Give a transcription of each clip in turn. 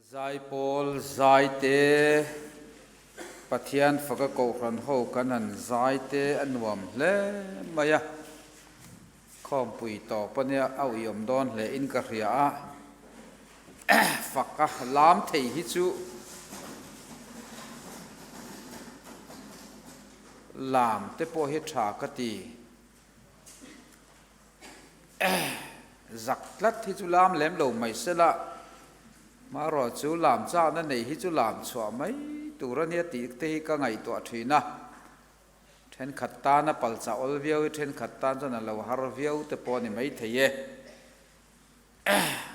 Zaipawl zai te, Pathian faka kohhran ho kan han zai te a nuam hle mai a, khawmpui tawp a nia a uiawm dawn hle in ka hria a, faka lam thei hi chu lam te pawh hi tha ka ti. Zak tlat hi chu lam lem lo mai sela, hmarawh chu lam chakna nei hi chu lam chhuah mai tur a nia tih te hi ka ngaihtuah thin a. Thenkhat tana palcha awl viau hi thenkhat tan chuan a lo har viau te pawh a ni maithei e.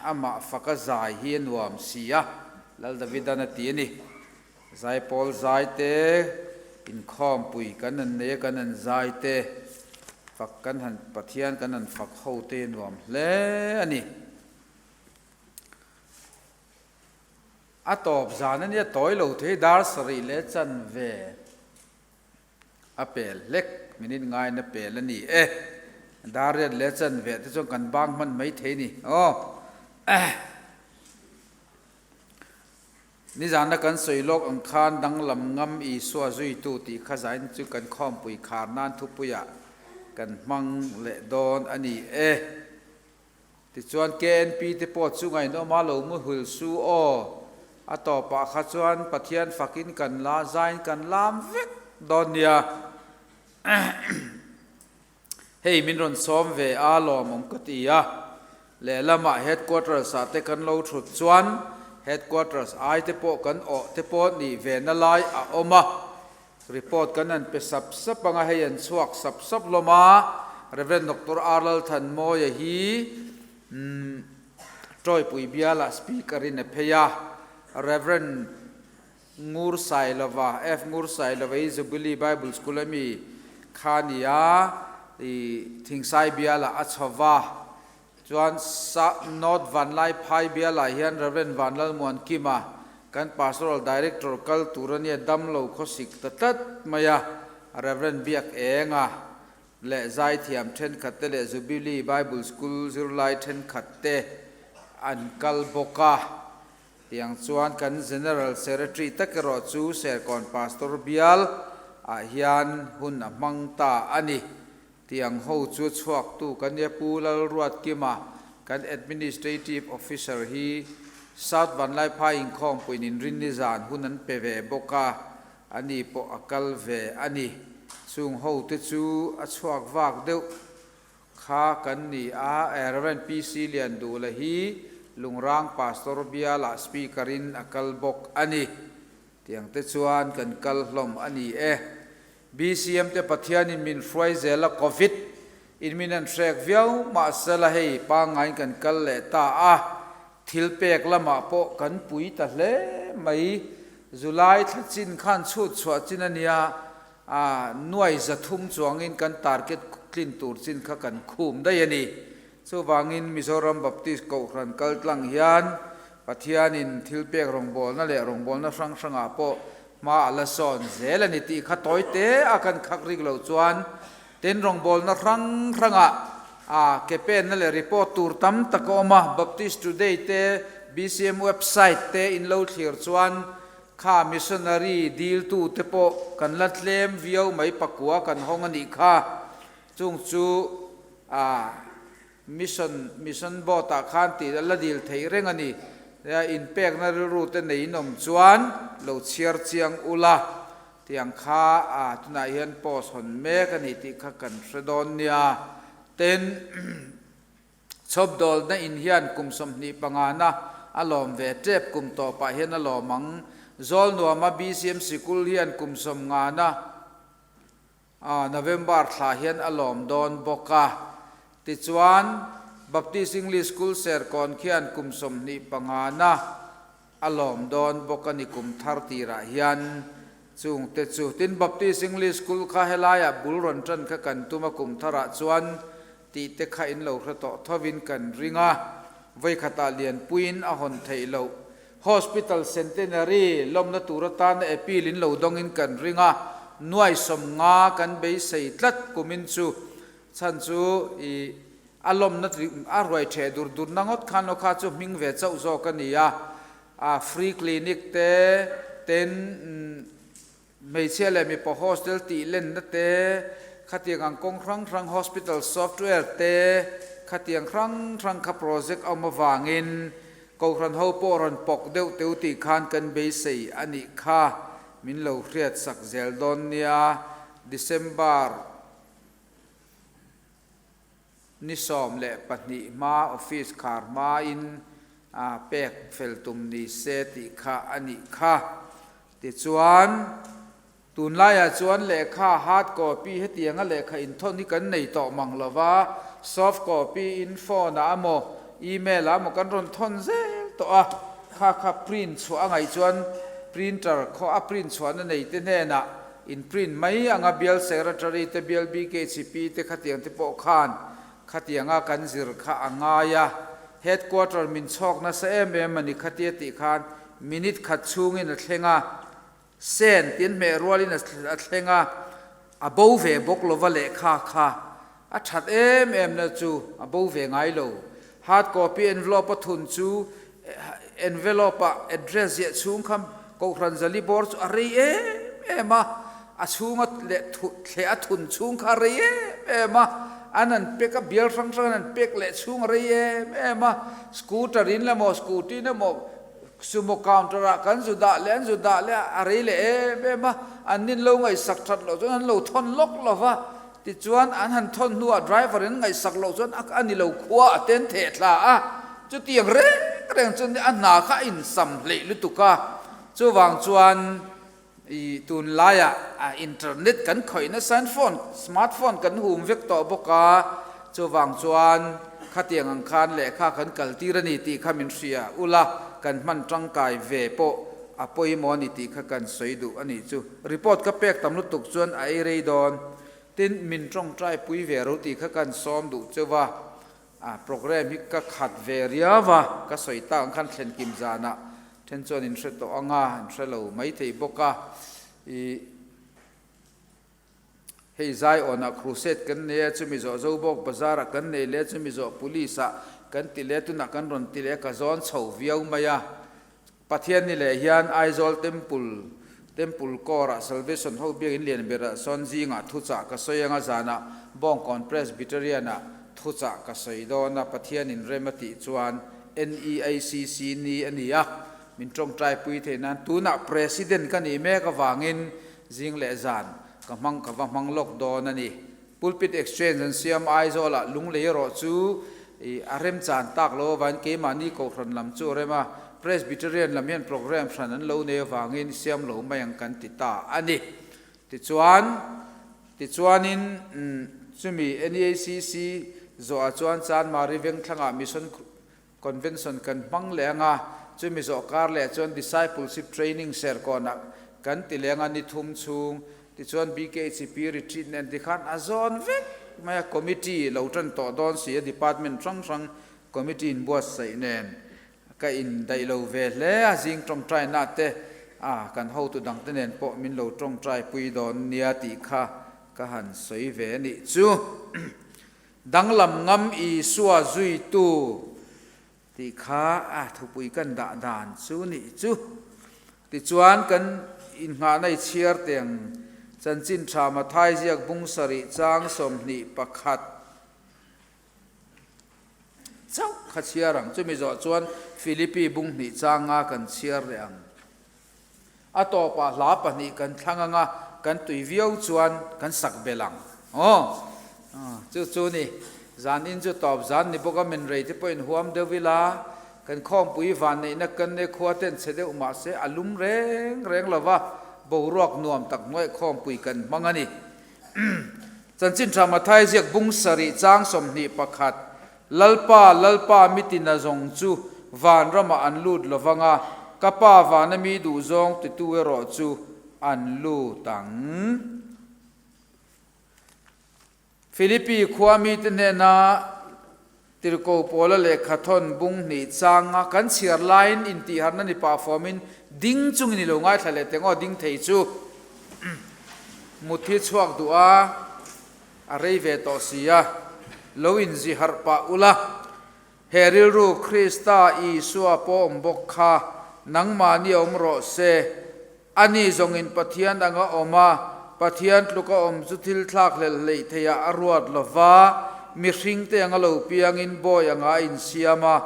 Amah faka zai hi a nuam si a, Lal Davidan a ti a ni. Zaipawl zai te, inkhawmpui kan han nei a, kan han zai te, fak kan han, Pathian kan han fak ho te a nuam hle a ni. A tawp zan a nia tawi lo thei dar sarih leh chanve. A pel hlek, minute ngaiin a pel a ni e. Dar riat leh chanve te chuan kan bang hman mai thei ni. Aw. Nizana kan sawi lawk ang khan danglam ngam Isua zuitu tih kha zain chu kan khawmpui khar nan thupuiah kan hmang leh dawn a ni e. Tichuan KNP te pawh chu ngainawm a lo muhil su aw. A tawpah kha chuan Pathian fakin kan la zain kan lam vek dawn nia. Hei min rawn sawm ve a lawmawm ka ti a. Lehlamah Headquarters ah te kan lo thut chuan Headquarters ai te pawh kan awh te pawh nih ve na lai a awm a. Report kan han pe sap sap ang a, hei an chhuak sap sap hlawm a, Rev. Doctor R. Lalthanmawia hi Tawipui bialah Speaker in a phei a, Rev. Ngur Sailova, F. Ngur Sailova hi Jubilee Bible School a mi kha a ni a, i Thingsai bialah a chho va, Chuan North Vanlaiphai bialah hian Rev. Vanlalmuankima, kan Pastoral Director kal tur a nia damlo khawsik ta tlat mai a, Rev. Biak Enga leh zaithiam thenkhat te leh Jubilee Bible School zirlai thenkhat te an kal bawk a. Tiang chuan kan General Secretary tak erawh chu Serkawn Pastor bial ah hian hun a hmang ta a ni. Tiang ho chu chhuaktu kan nia Pu Lalruatkima, kan Administrative Officer hi South Vanlaiphai inkhawmpuiin inrinni zan hun an pe ve bawk a, ani pawh a kal ve a ni. Chung ho te chu a chhuak vak deuh kha kan ni a, Rev. PC Liandula hi Lungrang Pastor bialah Speaker in a kal bawk a ni. Tiang te chuan kan kal hlawm a ni e. BCM te Pathianin min hruai zel a Covid in min an hrek viau mahsela hei pangngaiin kan kal leh ta a, thil pek lamah pawh kan pui ta hle mai. July thla chin khan chhut chhuah chin a nia, a nuai 300 chuangin kan target tlin tur chin kha kan khum daih a ni. Chuvangin Mizoram Baptist Kohhran kal tlang hian Pathianin thil pek rawngbawlna leh rawngbawlna hrang hrangah pawh hma a la sawn zel a ni tih kha tawi te a kan khak rik loh chuan tin rawngbawlna hrang hrangah a ke penna leh report tur tam tak a awm a, Baptist Today te bcm website te in lo thlir chuan kha missionary diltu te pawh kan la tlem viau mai pakua kan hawng a nih kha. Chung chu a Mission Mission Board ah khan tih a la dil theih reng a ni. Nia inpekna rilru te nei in awm chuan lo chhiar chiang ula tiang kha a tunah hian post hawn mek a ni tih kha kan hre dawn nia. Tin, chhawp dawlna in hian kum 25 na a lawm ve tep kum tawpah hian a lawm ang. Zawlnuama BCM sikul hian kum 50 na A, November thla hian a lawm dawn bawk a. Tichuan, Baptist English School Serkawn khian kum 25 na a lawm dawn bawk a ni kum thar tirah hian chungte chu. Tin, Baptist English School kha helaiah bul rawn tan kha kan tum a kum tharah chuan tih te kha in lo hre tawh thovin kan ring a, vawikhatah lianpuiin a hawn theih loh. Hospital Centenary lawmna tur atana appeal in lo dawngin kan ring a, nuai 50 kan beisei tlat kumin chu chhan chu i a lawmna a ruai theh dur dur na ngawt khan aw kha chu hming ve chauh zawk a ni a. A free clinic te ten hmeichhia leh mipa hostel tih lenna te, khatiang ang kawng hrang hrang hospital software te, khatiang hrang hrang kha project a awm avangin Kohhran ho pawh rawn pawk deuh teu tih khan kan beisei a nih kha min lo hriat sak zel dawn nia. December ni 12 hma office khar hmain pek fel tum ni se tih kha a nih kha. Tichuan, tunlaiah chuan lehkha hard copy hetianga lehkha inthawn hi kan nei tawh mang lo va, soft copy in phone ah emaw email ah emaw kan rawn thawn zel tawh a, kha kha print chhuah a ngaih chuan printer khaw a print chhuahna nei te hnenah in print mai anga bial secretary te bial BKCP te khatiang te pawh khan khatianga kan zir kha a ngai a, headquarter min chhawk nasa em em a ni khatia tih khan minute khat chhungin a thleng a, sen tin hmeh rualin a thleng a, a bo ve bawk lova lehkha kha a that em em na chu a bo ve ngai lo. Hard copy envelope a thun chu envelope ah address ziah chhung kha Kohhran Zali bawr chu a rei em em a, a chhunga leh thleh a thun chhung kha a rei em em a, an an pek a bial hrang hrang an an pek leh chhung a rei em em a, scooter in emaw scooty in emaw sumo counter ah kan zu dah leh an zu dah leh a, a rei leh em em a, an nin lo ngaihsak that loh chuan an lo thawn lawk lo va, tichuan an han thawn hnuah driver in ngaihsak loh chuan a ni lo khua a ten theh thla a, chutiang reng reng chuan a hna kha a insam hleih lutuk a, chuvang chuan I tunlaiah internet kan khawih nasa in phone, smart phone kan hum vek tawh bawk a, chuvang chuan khatiang ang khan lehkha kan kal tir a ni tih kha min hria ula, kan hman tangkai ve pawh a pawimawh a ni tih kha kan sawi duh a nih chu. Report ka pek tam lutuk chuan a ei rei dawn, tin min tawngtai pui ve ro tih kha kan sawm duh cheuh a, A programme hi ka khat ve riau a, ka sawi tak ang khan thlen kim zanah then chuan in hre tawh ang a, in hre lo mai thei bawk a. I hei Zion-ah crusade kan nei a, chumi zawh Zobawk bazar-ah kan nei leh a, chumi zawh police-ah kan ti leh a, tunah kan rawn ti leh a, ka zawn chho viau mai a. Pathian ni leh hian Aizawl Temple, Temple Core-ah Salvation ho biakinn lian berah sawn zingah thuchah ka sawi anga zanah Bawngkawn Presbyterian-ah thuchah ka sawi dawn a, Pathianin rem a tih chuan NEICC ni a ni a, min tawngtaipui thei nan tunah President ka nih mek avangin zing leh zan ka hmang ka va hmang lawk dawn a ni. Pulpit Exchange an siam Aizawlah lunglei erawh chu a remchan tak lo avangin keimahni Kohhran lam chu a rem a, Presbyterian lam hian programme hran an lo nei avangin siam lo mai ang kan ti ta a ni. Tichuan, tichuanin chumi NEACC zawhah chuan Chanmari Vengthlangah Mission Convention kan hmang leh anga, chumi zawh kar leh chuan Discipleship Training Serkawnah kan ti leng a ni thum chhung, tichuan BKHP Retreat nen tikhan a zawn vek mai a, Committee lo tan tawh dawn si a, Department hrang hrang Committee in buatsaih nen ka indaih lo ve hle a, zing tawngtaina te a kan hotu dangte nen pawh min lo tawngtai pui dawn nia tih kha ka han sawi ve a nih chu. Danglam ngam Isua zuitu tih kha a thupui kan dah dan chu nih chu. Tichuan kan innghahna i chhiar teng chanchin tha Mathai ziak bung sarih chang 21 chauh kha chhiar ang. Chumi zawh chuan Philippi bung hnih chang nga kan chhiar leh ang. A tawpah hla pahnih kan thlang anga kan tui viau chuan kan sak belh ang. Aw, chu chu ni. Zan in chu tawp zan ni bawk a, min rei te pawhin huam deuh ila, kan khawmpui vanneihna kan ne khua ten chhe deuh mah se a lum reng reng lo va, boruak nuam tak hnuaih khawmpui kan hmang a ni. Chanchin tha Mathai ziak bung sarih chang 21 Lalpa, Lalpa mitina zawng chu van ramah an lut lo vang a, ka Pa vana mi duhzawng titu erawh chu an lut ang. Philippi khua mite hnena Tirhkoh Paula lehkha thawn bung hnih changa kan chhiar laiin intihharna ni pah fawmin ding chungin i lo ngaithla leh teng aw, ding thei chu mut hi chhuak duh a. A rei ve tawh si a, lo inzi harh pah ula, he rilru Krista Isua pawh awm bawk kha Nangmahni awm rawh se. Ani zawngin Pathian anga awm a, Pathian tluka awm chu thil thlak hlelh hleih theiah a ruat lo va, mihringte anga lo piangin bawi anga a insiam a,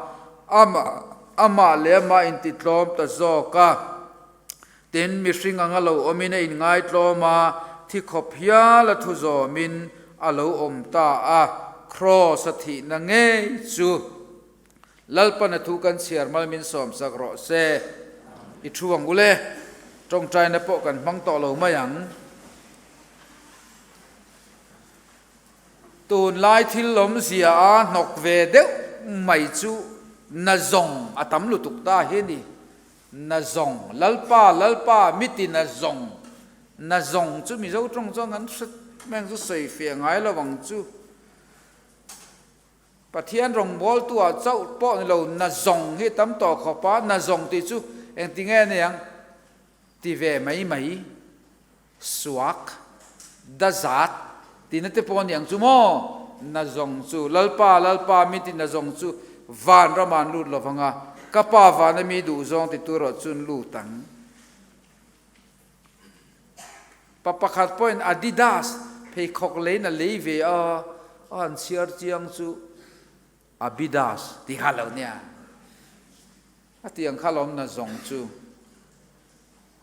amah amah leh amah intitlawm ta zawk a. Tin, mihring anga lo awmin a inngaitlawm a, thi khawp hial a thu zawmin a lo awm ta a, Kraws a thihna ngei chu Lalpan a thu kan chhiar mal min sawmsak rawh se. I thu ang ule, tawngtaina pawh kan hmang tawh lo mai ang. Tunlai thil lawmzia a hnawk ve deuh mai chu na zawng a tam lutuk ta hi a ni. Na zawng, Lalpa, Lalpa, mi ti na zawng, na zawng chu Mizo tawng chuan kan hre meng chu sawi fiah ngai lo ang chu. Pathian rawngbawltu ah chauh pawh ni lo, na zawng hi tam tawh khawp a, na zawng tih chu engtinge a niang ti ve mai mai, suak, dazat tihna te pawh a niang chu maw? Na zawng chu Lalpa, Lalpa mi ti na zawng chu van ramah an lut lovang a, ka Pa vana mi duhzawng ti tur erawh chu an lut ang. Pa pakhat pawhin Adidas pheikhawk leiin a lei ve a, a han chhiar chiang chu Abidas tih kha lo nia. A tiang kha lawm na zawng chu.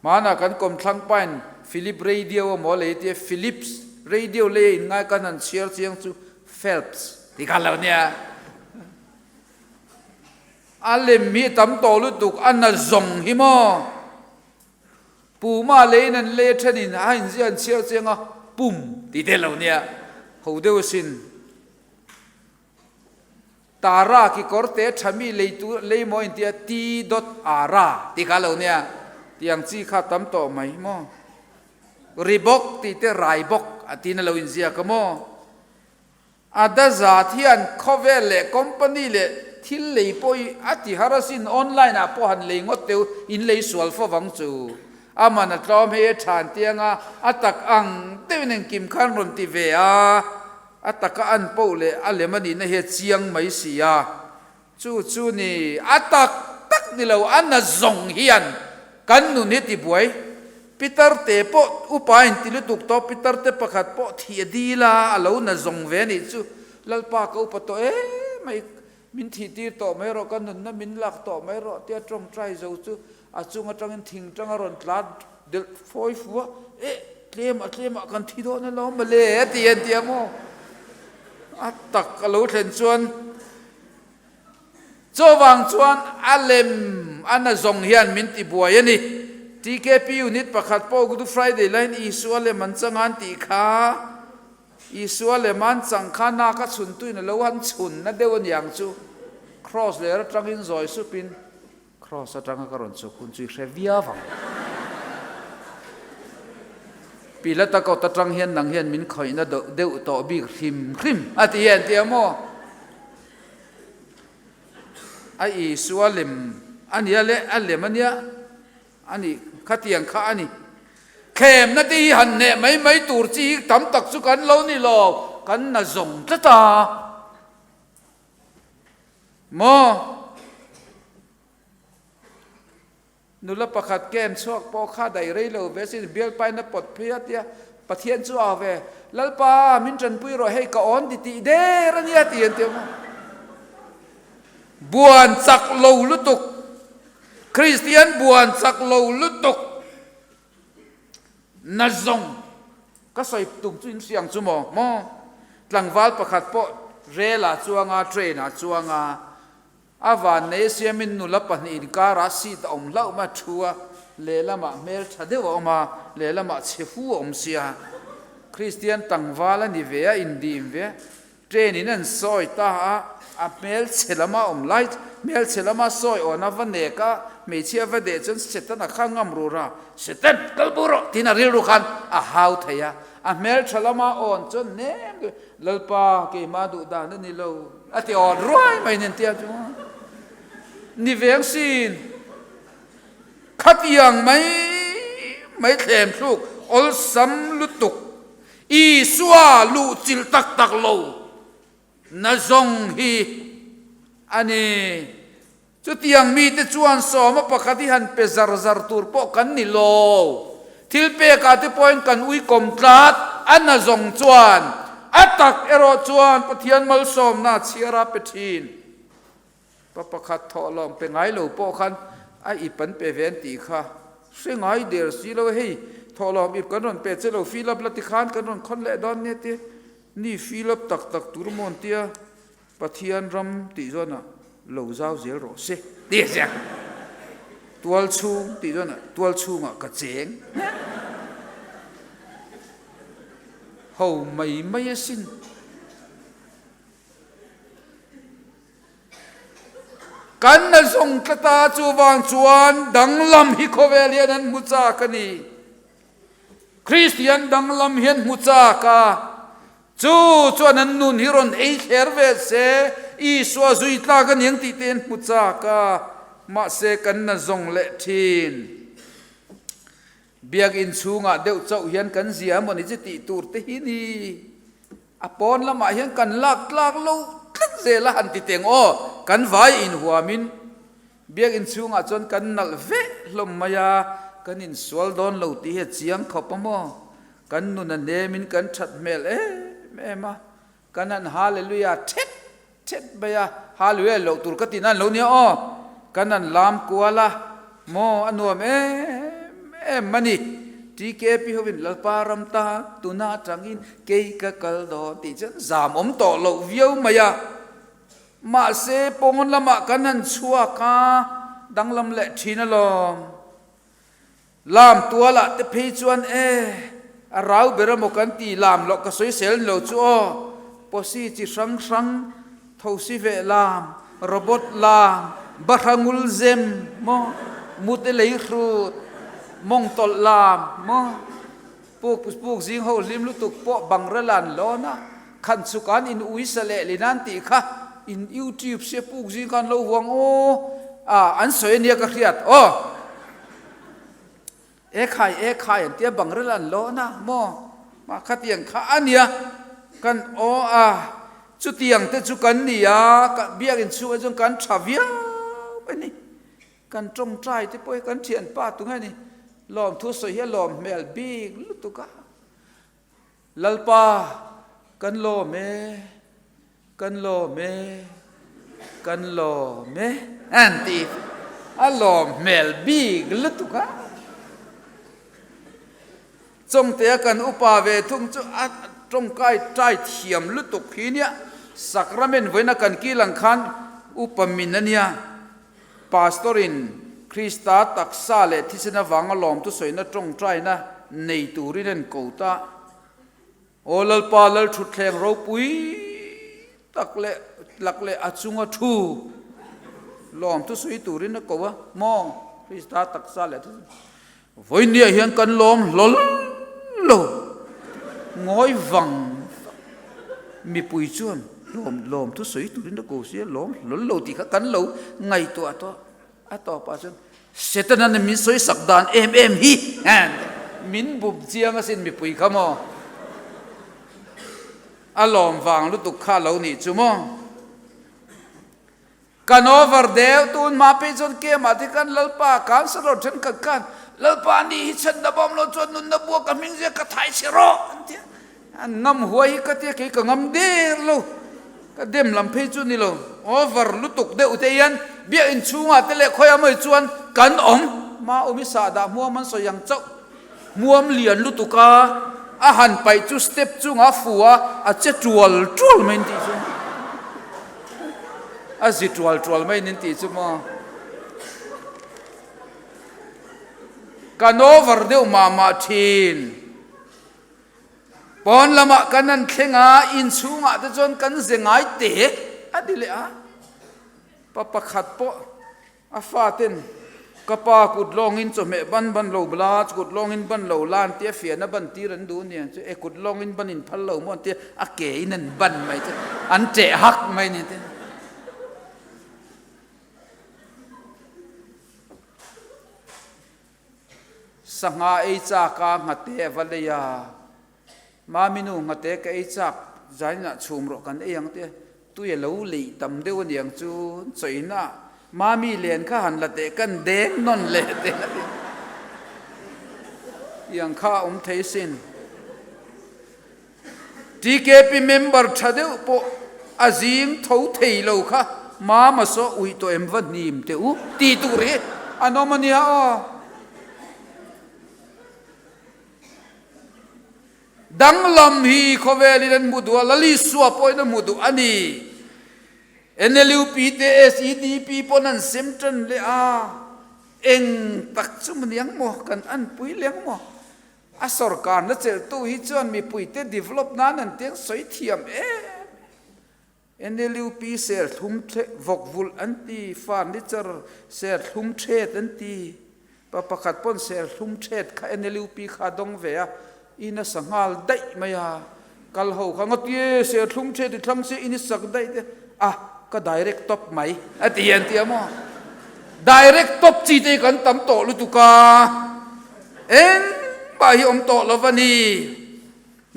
Hmanah kan kawmthlang pain Philip Radio emaw a lei tia Philips Radio lei a inngai kan han chhiar chiang chu Phelps tih kha lo nia. A lem hi tam tawh lutuk a na zawng hi maw. Puma leiin an lei a thenin a inziah an chhiar chiang a, pum tih te lo nia, ho deuh asin. Tara kekawr te tha mi lei tur lei maw intia T dot ara tih kha lo nia, tiang chi kha tam tawh mai maw. Ribawk tih te raibawk a tiin a lo inziak a maw. A dazat hian khawvel leh company leh thil lei pawh hi a ti har asin, online ah pawh han lei ngawt teu in lei sual fo vang chu. A man a tlawm hei a than tiang a, a tak ang deuhin engkim khan rawn ti ve a, a taka an poh leh a lem a nihna hi a chiang mai si a. Chu chu ni, a tak tak ni lo, a na zawng hian kan nun hi tibuai. Pitar te pawh upa in ti lutuk tawh, pitar te pakhat pawh thih a dil a, a lo na zawng ve a nih chu. Lalpa ka upa tawh em mai, min thih tir tawh mai rawh, ka nunna min lak tawh mai rawh tia tawngtai zo chu a chung atangin thing tanga rawn tla delh fawi fu a, eh tlem ah tlem ah kan thi dawn alawm mawle a ti a tia maw? A tak a lo thlen chuan Chuvang chuan a lem a na zawng hian min ti buai a ni. TKP unit pakhat pawh Good Friday laiin Isua lem an chang a an tih kha. Isua lem an chang kha nak a chhuntuin a lo han chhun na deuh a niang chu. Cross ler atangin zawi supin Cross atanga ka rawn chhuk hun chu i hre viau ang. Pilata kawt atang hian nang hian min khawihna deuh tawh bik hrim hrim a ti en tia maw? A Isua lem a nia le a lem a nia a nih khatiang kha a ni. Thlemna te hi han hneh mai mai tur chi hi tam tak chu kan lo ni lo, kan na zawng tlat a. Maw? Nula pakhat kem chhuak pawh kha daih rei lo ve sin, bialpain a pawt phei a tia, Pathian chu au ve, Lalpa, min tanpui rawh, hei ka awn ti tih der a nia ti an ti maw? Buan chak lo lutuk, Kristian buan chak lo lutuk, na zawng ka sawi tum chu in hria ang chu maw? Maw? Tlangval pakhat pawh rel ah chuang a, train ah chuang a, A vannei siamin nula pahnih inkarah seat a awm hlauh mai a, thu a, lehlamah hmel tha deuh a awm a, lehlamah chhe fu a awm sia. Kristian tlangval a ni ve a, indim ve. Train in an sawi ta a, a hmel chhe lama awm lai, hmel chhe lama sawi awn a va nek a, hmeichhia va deh chuan Satan a kha ngam rur a, Satan, kal bo rawh tiin a rilru khan a hau thei a. A hmel tha lama awn chuan nem deuh, Lalpa, keimah duh dan a ni lo. A ti awn ruai mai nen tia chu ni veng sin khatiang mai mai thlem thluk awlsam lutuk Isua luh chilh tak tak lo na zawng hi a ni. Chutiang mite chuan sawma pakhat hi han pe zar zar tur pawh kan ni lo. Thil pekah te pawhin kan uikawm tlat a na zawng chuan a tak erawh chuan Pathian malsawmna a chhiar a pe thin. Pa pakhat thawhlawm pe ngai lo pawh khan a ip an pe ve an tih kha hre ngai der si lo hei thawhlawm ip kan rawn pe che lo fill up la tikhan kan rawn khawn leh dawn nia tia ni fill up tak tak tur maw an tia. Pathian ram tih chuan ah lo zau zel rawh se tih a ziak. Tual chhung tih chuan ah tual chhungah ka cheng ho mai mai asin. Kan na zawng tlat a chuvang chuan danglam hi khawvel hian an hmu chak a ni. Kristian danglam hian hmu chak a. Chu chuan an nun hi rawn ei thler ve se, Isua zui tlak a niang tih te an hmu chak a, mahse kan na zawng leh thin. Biakinn chhungah deuh chauh hian kan zia emaw ni chi tih tur te hi ni. A pawn lamah hian kan lak tlak lo tlat zel a han ti teng aw, kan vai inhuamin Biakinn chhungah chuan kan nalh vek hlawm mai a, kan insual dawn lo tih hi a chiang khawp a maw? Kan nun a nemin kan that hmel em em a, kan han Hallelujah thet thet mai a, Hallelujah loh tur ka tihna an lo nia aw, kan han lam kual a, maw a nuam em em a ni. TKP hovin Lalpa ram ta tuna atangin kei ka kal dawn tih chuan zam awm tawh loh viau mai a. Mahse, pawn lamah kan han chhuak a, danglam leh thin alawm. Lam tualah te phei chuan e, a rau ber emaw kan ti lam loh ka sawi sel ni lo chu aw, posi chi hrang hrang, thosi veh lam, robot lam, bahra ngul zem maw, mute lei hrut, mawng tawlh lam maw, puk puk zing ho hlim lutuk pawh bangrel an lawn a. Khan chu kan in uisa leh lin an tih kha in youtube sia puk zing khan lo huang aw a an sawi ania ka hriat aw e khai e khai an tia bangrel an lawn a maw mah khatiang kha ania kan aw a chutiang te chu kan ni a biakin chhungah chuan kan tha viau ani. Kan tawngtai te pawh hi kan thianpa tunge ni lawmthu sawi hi a lawm hmel bik lutuk a. Lalpa, kan lawm e, kan lawm e, kan lawm e, an ti. A lawm hmel bik lutuk a. Chawngtea kan upa ve thung chu a tawngkai tai thiam lutuk hi nia. Sacrament vawiina kan kil ang khan upa min a nia. Pastor in Krista taksa leh thisen avanga lawmtu sawina tawngtaina nei turin an ko ta. Aw Lalpa Lalthutthleng ropui tak leh lak leh a chunga thu lawmtu sawi turin a ko a, maw Krista taksa leh thisen Vawinia hian kan lawm hlawl lo, ngawi vang vang. Mipui chuan lawm lawm thu sawi turin a ko si a, lawm hlawl lo tih kha kan lo ngaihtuah tawh. A tawpah chuan Setana nen min sawi sak dan em em hi min bum chiang asin mipui kha maw? A lawm vang lutuk kha lo nih chu maw? Kan over deuh tun hma phei chuan kemah te khan Lalpa councillor thenkhat khan Lalpa ni hi chhan na bawm lo chuan nunna bua ka hming zia ka thai chhe rawh an ti a. An ngam huai hi ka tia kei ka ngam der lo, ka dem lam phei chu ni lo, over lutuk deuh te hian biakinn chhungah te leh khawiah mai chuan kan awm. Ma awm i sahdah hmuam an sawi ang chauh, hmuam lian lutuk a, a han paih chu step chungah a fu a, a che tual tual mai an tih chu, a zi tual tual mai an tih chu maw. Kan over deuh mah mah thin. Pawn lamah kan an thleng a, inchhungah te chuan kan ze ngai te a ti leh a. Pa pakhat pawh a faten ka pa kut lawngin chawhmeh ban ban lo bla, kut lawngin ban lo la an tia fiahna ban tir an duh nia chu e kut lawngin ban in phal lo maw an tia a ke in an ban mai chu an ṭeh hak mai ni te. Sangha ei chak a nghate a va lei a, Mami nu nghate ka ei chak zainah chhum rawh kan ei ang tia tui a lo leih tam deuh aniang chu chawina. Mami len kha han la teh kan deng nawn leh teh a ti. Tiang kha a awm thei sin. TKP member tha deuh pawh a zing tho thei lo kha Mama saw uih tawh em va hnim teh u ti tur hi an awm a nia aw. Danglam hi khawvelin an hmu duh a, Lalisua pawhin a hmu duh a ni. NLUP te SEDP pawn an sem tan leh a, eng tak chu maniang maw, kan anpui leng maw? A sorkarna chelhtu hi chuan mipuite develop nan an tiang sawi thiam em. NLUP serthlum vawk vulh an ti, furniture serthlum thet an ti. Pa pakhat pawn serthlum thet kha NLUP kha a dawng ve a, in a sa nghal daih mai a. Kal ho kha ngawt ye serthlum thet i thlang se in i sak daih te a, ka direct top mai a ti an ti a maw. Direct top chi te hi kan tam tawh lutuk a, engmah hi awm tawh lo va ni.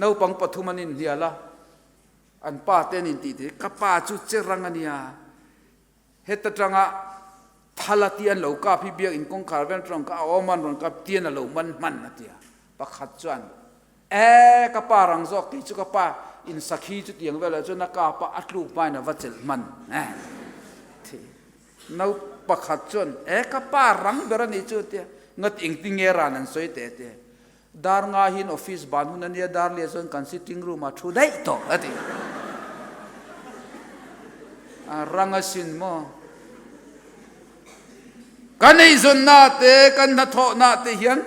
Naupang pathum an inhnial a. An pa te an intih te, ka pa chu che rang a nia, heta tanga thala tih an lo kap hi biakinn kawngkhar vel tawng kha a awm a, an rawn kap tian a lo man hman a tia. Pakhat chuan, E, ka pa rang zawk kei chu ka pa in sakhi chu tiang velah chuan a kap a, a tluk hmain a va chelh hman e. Thi. No pakhat chuan, E, ka pa rang ber a nih chu a tia. Ngat engtinge ran an sawi teh a tia. Dar ngahin office ban hun a nia, dar lian chuan kan sitting room ah thu daih tawh a ti. A rang asin maw. Kan eizawnna te, kan hnathawhna te hian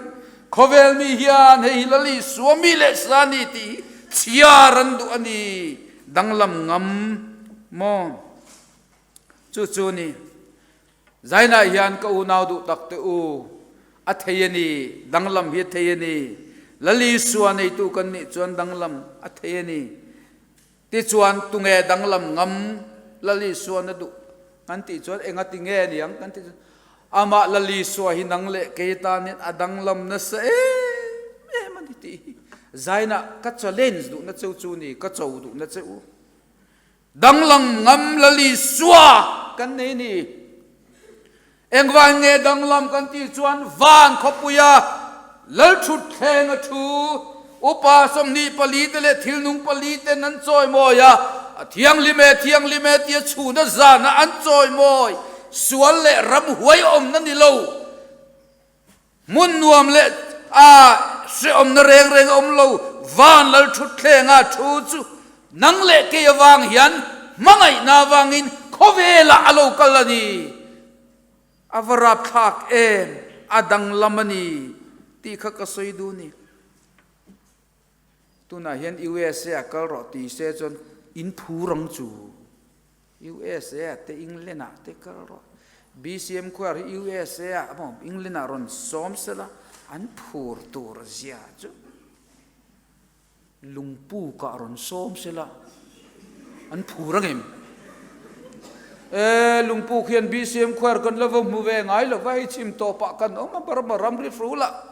khawvel mi hian hei hi Lali Swami leh Sani tih hi chhiar an duh a ni, danglam ngam maw. Chu chu ni. Zainah hian ka unau duh tak te u, a thei a ni, danglam hi a thei a ni. Lal Isua neitu kan nih chuan danglam a thei a ni. Tichuan tunge danglam ngam Lal Isua na duh kan tih chuan enga ti nge niang kan tih chuan amah Lal Isua hi nang leh kei tanin a danglam nasa em em a ni tih hi Zainah ka challenge duhna cheu chu ni, ka cho duhna che u. Danglam ngam Lal Isua kan nei ni. Engvang nge danglam kan tih chuan van khawpuia Lalthutthleng a thu upa 24 te leh thilnung pali ten an chawimawi a, a thianghlim e, thianghlim e tia chhuna zana an chawimawi sual leh ramhuai awmna ni lo. Hmun nuam leh a hrehawmna reng reng a awm lo, van lal thutthleng a thu chu nang leh kei avang hian hmangaihna avangin khawvelah a lo kal a ni. A va rapthlak em, a danglam a ni tih kha ka sawi duh ni. Tunah hian USA a kal rawh ti se chuan in phu rang chu. USA ah te England ah te kal rawh. BCM Choir hi USA ah maw England ah rawn sawm sela an phur tur zia chu lungpuk ah rawn sawm sela an phur angem? E lungpuk hian BCM Choir kan la va hmu ve ngai lo va hei chhim tawpah kan awm a Burma ramri hrul ah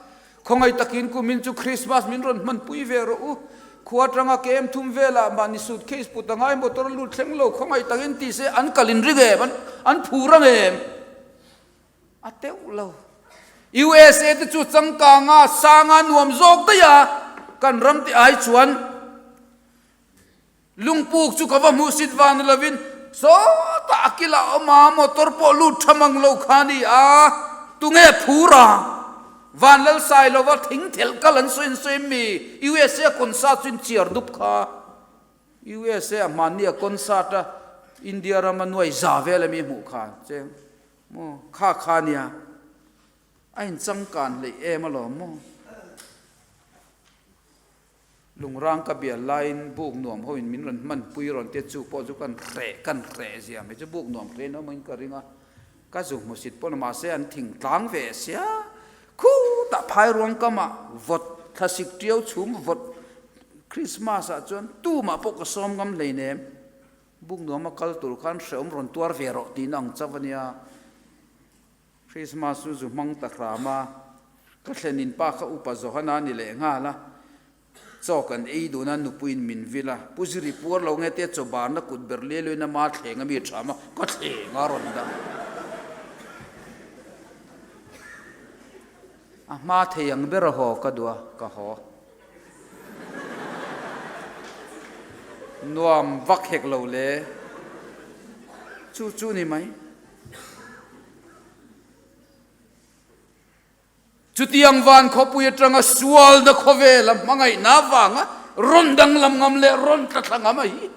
Khawngaih takin kumin chu Christmas min rawn hmanpui ve rawh u. Khua atanga kem thum velah mahni suitcase put a ngai motor lut thleng lo khawngaih takin ti se an kal in ring em? An phur ang em? A teuh lo. USA te chu changkanga sanga nuam zawk daih a, kan ram te ai chuan Lungpuk chu ka va hmuh sit vang ni lovin sawtah a kilah a awm a, motor pawh lut tha mang lo kha a ni a, tunge phur a? Van Lalsai lova thing thelh kal an sawi an sawi em mi? USA concert chu in chiar dup kha. USA a hmanni a concert a India rama nuai za vel a mi hmuh kha cheng maw kha kha nia. A inchangkan hleih em alawm maw? Lungrang ka bial laiin buk nuam hoin min rawn hmanpui rawn tia chu pawh chu kan hreh kan hreh zia mai chu buk nuam hle in awm in ka ring a, ka zu hmusit pawh ni mahse an thing tlang ve sia khutah phai ruang kamah vawt thlasik tiau chhum vawt Christmas ah chuan tumah pawh ka sawm ngam hleinem buk nuam a kal tur khan hrehawm rawn tuar ve rawh tiin ang chauh ania. Christmas chu zu hmang ta hram a, ka thlen in pa kha upa Johana ni leh nghal a, chaw kan ei dun a, nupuiin min vil a, Pu Ziri puar lo nge tia chaw barna kut ber liai luiin ama thleng a mi a ṭham a, ka thleng a rawn dah. A hma thei ang ber a haw ka duh a, ka haw. Nuam vak hek lo le. Chu chu ni mai. Chutiang van khawpui atanga sualna khawvela hmangaihna avanga rawn danglam ngam leh rawn tla thla ngam a hi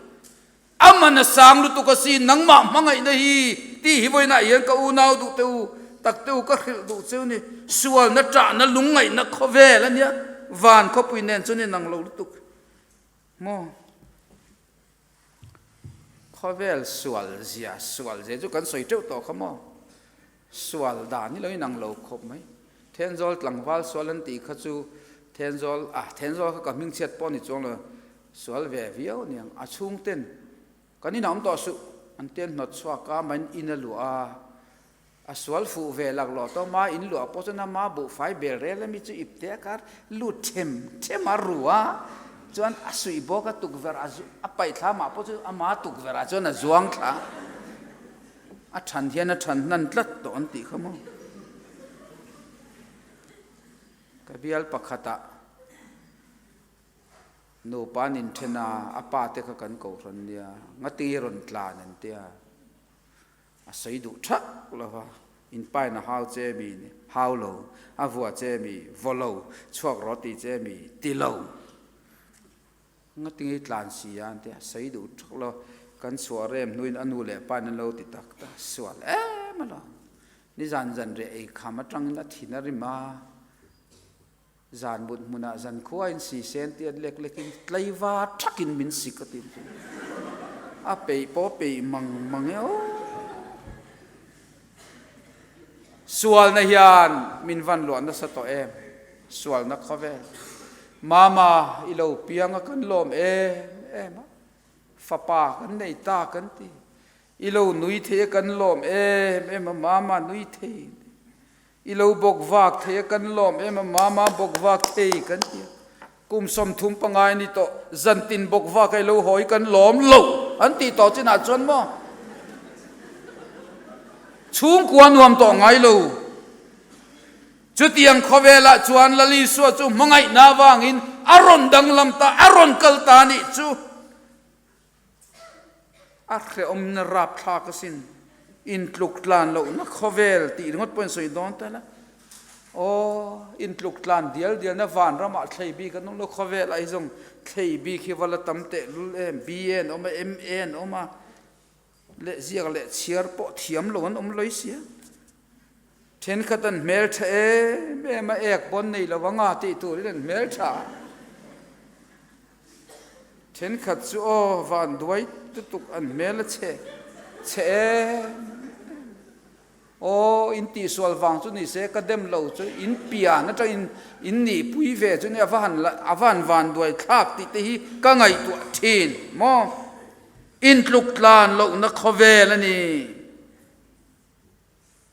a man a sang lutuk a si, nangmah hmangaihna hi tih hi vawiinah hian ka unau duh teh u, tak teh u ka hrilh duh cheu ni, sualna ṭahna lungngaihna khawvel a nia, van khawpui nen chuan inang lo lutuk maw? Khawvel sual zia sual zia chu kan sawi teuh tawh kha maw? Sual dan hi lo inang lo khawp mai. Thenzawl tlangval sual an tih kha chu Thenzawl, ah Thenzawl kha ka hming chhiat pawh ni chuang lo, sual ve viau aniang. A chhungten kan inah awm tawh suh an tian hnawt chhuak a, main in a luah a, a sual fuh ve laklawh tawh ma in luah pawh chuan ama buhfai bel rel ami chu ip te a kar lut them them a ru a, chuan a suih bawk a tukverh a a paih thla mah pawh chu ama tukverh ah chuan a zuang thla a than hian a than hnan tlat tawh an tih kha maw. Ka bial pakhatah Nupa an inthen a, a pa te kha kan kohhran nia, ngati rawn tlan an tia, a sawi duh thak lo va, in pa in a hau che mi, hau lo, a vua che mi, vaw lo, chhuak rawh ti che mi, ti lo. Ngati ngei tlan si a an tia, sawi duh thak lo, kan chhuah rem hnuin a nu leh pa in an lo ti tak tak, sual em alawm. Nizan zanriah ei kham atangin a thin a rim a. Zan mut hmunah zan khua in si sen tiat lek lek in tlaiva thak in min sik a ti chu. A peih pawh peih mang mang e aw. Sualna hian min van luah nasa tawh em. Sualna khawvel. Mama i lo piang a kan lawm em em a. Fapa kan nei ta kan ti. I lo nui thei a kan lawm em em a mama nui thei. I lo bawk vak thei a, kan lawm em a, mama bawk vak thei kan ti a. Kum 30 pangai ni tawh, zantin bawk vak a i lo haw hi kan lawm lo an tih tawh chinah chuan maw chhungkua nuam tawh ngai lo. Chutiang khawvelah chuan Lal Isua chu hmangaihna avangin a rawn danglam ta, a rawn kal ta anih chu. A hrehawmna rapthlak asin, intluk tlan lohna khawvel tih ringawt pawhin sawi dawn ta la. Aw, intluk tlan dial dialna vanramah thlei bik an awm lo, khawvelah hi zawng thlei bik hi va la tam tehlul em, BA an awm a, MA an awm a, leh ziak leh chhiar pawh thiam lo an awm lawih sia. Thenkhat an hmeltha em em a, ek pawn nei lo anga tih turin an hmeltha. Thenkhat chu aw van duai lutuk an hmel a chhe chhe em aw in tihsual vang chu ni se ka dem lo chu in pian atangin in nihpui ve chu ni a va han a va han van duai thlak tih te hi ka ngaihtuah thin maw intluk tlan lohna khawvel a ni.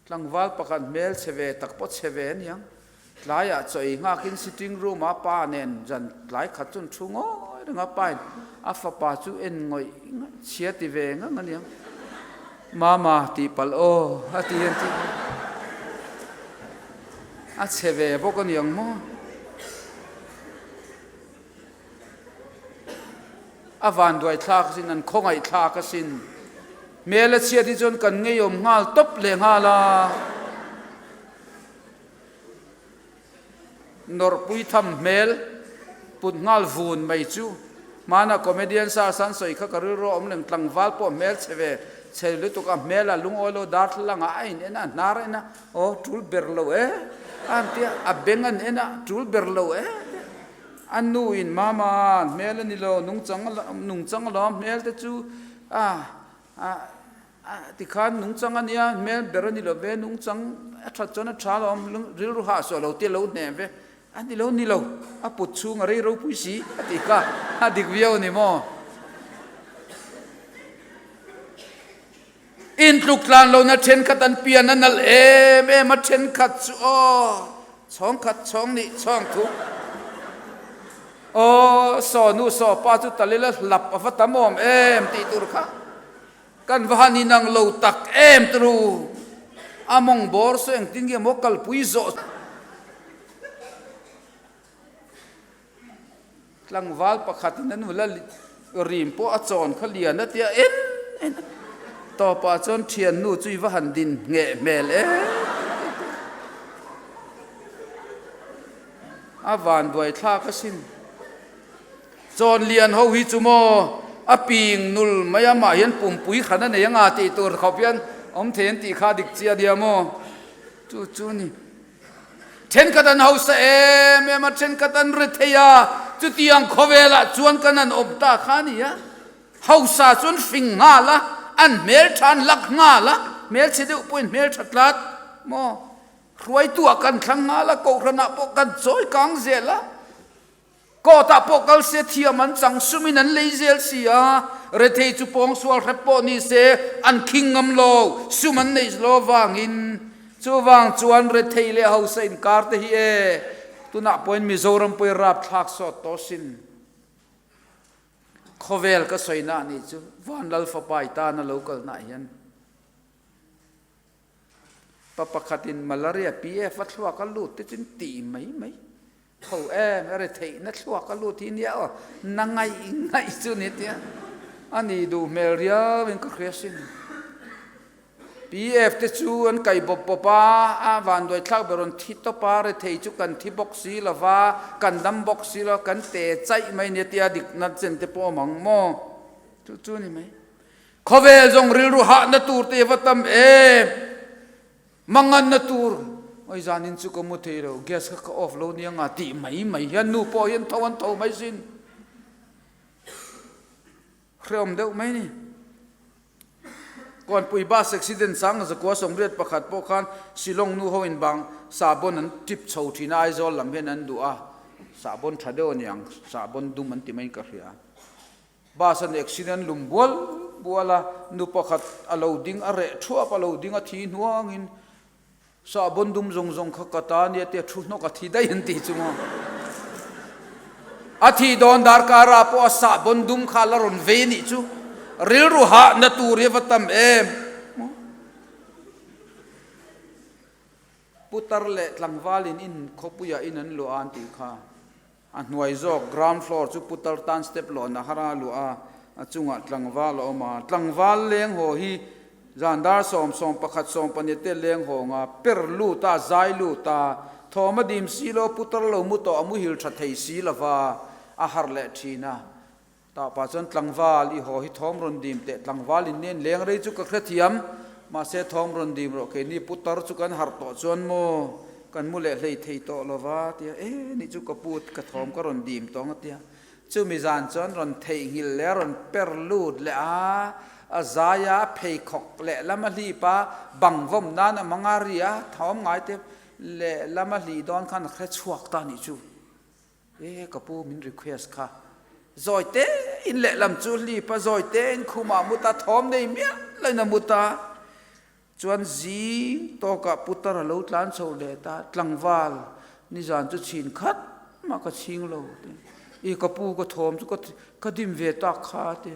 Tlangval pakhat hmel chhe ve tak pawh chhe ve aniang. Tlaiah chaw ei nghakin sitting room ah pa nen zan tlai khat chuan thu ngawi reng a, pa in a fapa chu en ngawih ngawih chhia ti ve ngang aniang. Mama tih palh aw a ti an ti. A chhe ve bawk aniang maw. A vanduai thlak asin, an khawngaih thlak asin. Hmel a chhiat hi chuan kan ngeiawm nghal tawp leh nghal a. Nawrhpui tham hmel put nghal vun mai chu hmana comedian sa san sawi kha ka rilru a awm lem tlangval pawh hmel chhe ve chhe lutuk a hmel a lungawi lo darthlalang ah a in en a a hnar a en a aw tul ber lo e a han tia a beng an en a tul ber lo e A nu in mama hmel a ni lo, nungchang nungchang alawm hmel te chu a a tikhan nungchang a nia, hmel ber a ni lo ve, nungchang a that chuan a tha alawm, rilru hah suah lo te lo hnem ve, a ni lo ni lo, a put chhung a rei ropui si a ti kha a dik viau a ni maw? Intluk tlan lohna thenkhat an pian a nalh em em a, thenkhat chu aw chhawng khat chhawng nih chhawng thu aw saw nu saw pa chu talila hlap a va tam awm em tih tur kha kan va han inang lo tak em turu a mawng bawr saw engtin nge maw kalpui zawh. Tlangval pakhatin a nula rim pawh a chawn kha lian a tia en en a. Tawpah chuan thiannu chu i va han din ngheh hmel em a van buai thlak asin. Chawn lian ho hi chu maw a ping nul mai a mah hian pumpui hran a nei anga tih tur khawp hian awm thei an tih kha dik chiah nia maw chu chu ni. Thenkhat an hausa em em a, thenkhat an ri thei a, chutiang khawvelah chuan kan han awm ta kha a ni a. Hausa chuan hring nghal a, an hmeltha an lak nghal a, hmelchhe deuh pawhin hmeltha tlat maw? Hruaituah kan thlang nghal a, kohhranah pawh kan chawi kang zel a. Court ah pawh kal se thiam an chang sumin an lei zel si a, rethei chu pawngsual hrep pawh ni se an khing ngam lo, sum an neih lo vangin. Chuvang chuan rethei leh hausa inkar te hi e, tunah pawhin Mizoram pawhin rapthlak sawt tawh sin. Khawvel ka sawina anih chu Vanlalfapai tana lo kalnaah hian. Pa pakhatin malaria PF a thluak a lut te chu ti mai mai. Tho em a ri theihna thluak a lut hi nia aw na ngaih ngaih chu ni tia a ni duh hmel riau in ka hria sin. PF te chu an kai bawp bawp a, a vanduai thlak ber rawn thi tawp a, ri thei chu kan thi bawk si lo va, kan dam bawk si lo, kan te chaih mai nia tia dikna chen te pawh awm ang maw? Chu chu ni mai. Khawvel zawng rilru hahna tur te va tam em? Manganna tur, Oi zanin chu ka mu thei lo, gas kha ka off lo nia nga tih mai mai hian nu pawh hian tho an tho mai sin. Hreawm deuh mai ni. Kawnpui bus accident sang zakua 81 pawh khan Shillong nu ho in bang sahbawn an tip chho thin a, Aizawl lam hian an duh a, sahbawn tha deuh aniang, sahbawn dum an ti maiin ka hria. Bus an accident lum bual bual a, nu pakhat a lo ding a reh thuap a lo ding a thi hnuangin sahbawn dum zawng zawng kha ka ta nia tia thu hnawk a thi daih an tih chu maw. A thih dawn darkar ah pawh a sahbawn dum kha a la rawn vei a nih chu rilru hahna tur hi a va tam em maw. Putar leh tlangvalin in khawpuiah in an luah a an tih kha. A hnuai zawk ground floor chu putar tan step lawn a har a luah a, a chungah tlangval a awm a. Tlangval leng haw hi zan dar 11 12 te leng hawng a, per lut a, zai lut a, thawm a dim si lo, putar lo mu tawh a muhil tha thei si lova a har leh thin a. Tah pah chuan tlangval i haw hi thawm rawn dim teh, tlangval in nen leng rei chu ka hrethiam, mahse thawm rawn dim rawh keini putar chu kan harh tawh chuan maw kan mu leh hlei thei tawh lo va tia e nih chu ka pu ka thawm ka rawn dim tawng a tia chumi zan chuan rawn theihnghilh leh a rawn per lut leh a, a zai a pheikhawk leh lam a hlip a bang vawm nan a mang a ri a thawm ngai te leh lam a hlih dawn khan a hre chhuak ta nih chu. E ka pu min request kha zawi te in lehlam chu hlip a zawi te in khumah mut a thawm nei miah lo in a mut a chuan zing tawkah putar a lo tlan chho leh ta tlangval nizan chu chhin khat mah ka chhing lo te i ka pu ka thawm chu ka dim ve tak kha te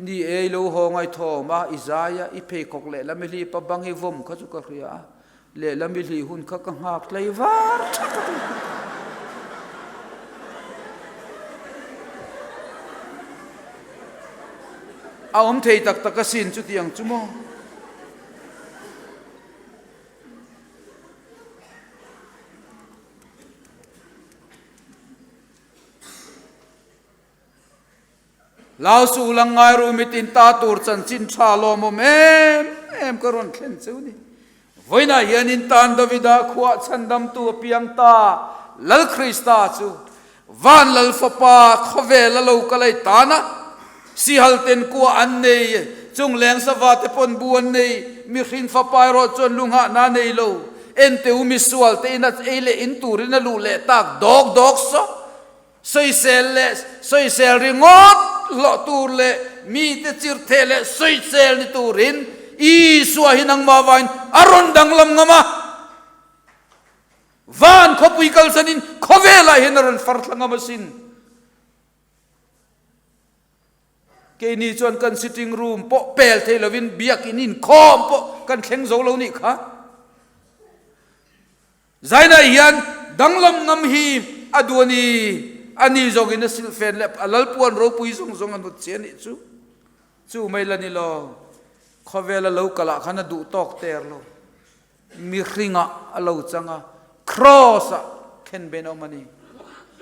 ni e i lo haw ngai thawm a i zai a i pheikhawk lehlam i hlip a bang i vawm kha chu ka hria a Lehlam i hlih hun kha ka nghak tlei var thak a ti. A awm thei tak tak asin chutiang chu maw? Lau suh lang ngai ru mitin ta tur chanchin tha lawmawm em em ka rawn thlen cheu ni. Vawiinah hianin tan Davida khuah chhandamtu a piang ta Lal Krista chu van Lal Fapa khawvel a lo kal ei tan a, sihal ten kua an nei, chung leng sava te pawn bu an nei, mihring fapa erawh chuan lunghahna a nei lo, ente u misual te in a ei leh in turin a luh leh tak dawk dawk saw. Sawisel leh sawisel ringawt hlawh tur leh mite chirtheh leh sawisel ni turin Isua hi nangmah vain a rawn danglam ngam a. Van khawpui kalsanin khawvelah hian a rawn far thla ngam asin. Keini chuan kan sitting room pawh pel thei lovin biakin inkhawm pawh kan thleng zo lo nih kha. Zainai hian danglam ngam hi a duh a ni. Ani zawngin a silhfen leh a lalpuan ropui zawng zawng a hnut che a nih chu. Chu mai la ni lo, khawvela lo kalah khan a duh tawk ter lo. Mihringah a lo chang a, Cross-ah khenben a awm a ni.